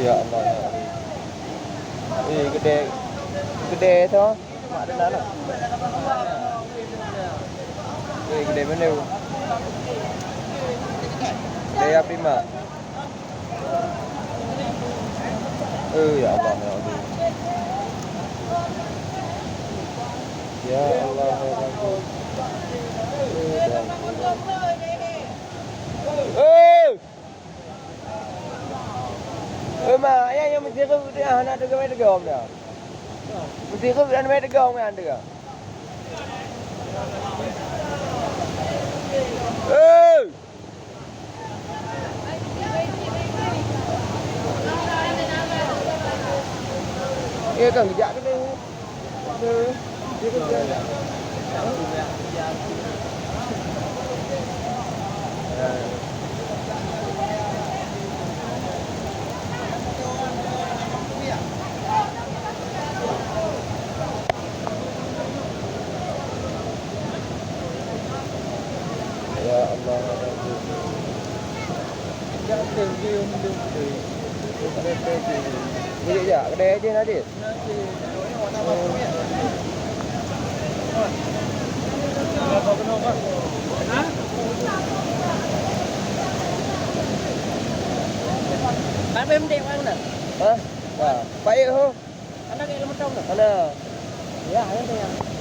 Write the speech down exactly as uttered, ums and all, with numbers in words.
Ya Allah, ya Allah. Eh, keudè, keudè tu. Mak dengar lah. Eh, keudè mana? Keudè api mak. Eh, ya Allah, ya Allah. Ya Allah, ya Rabbi. Eh, ya Allah. Eh! Eh, ma, ayah nyang meusireuk teuh hana teuga mé teugom dah. Meusireuk dan mé teugom nyan teuga. Eh! Eh, kan geujak keudeh. Ya Allah. Jadi, ya, kedai aja nanti. Tapi mendek mana? Hah? Nah, baik ho. Ada kayak lemah tahun dah. Ada. Ya, ada ya.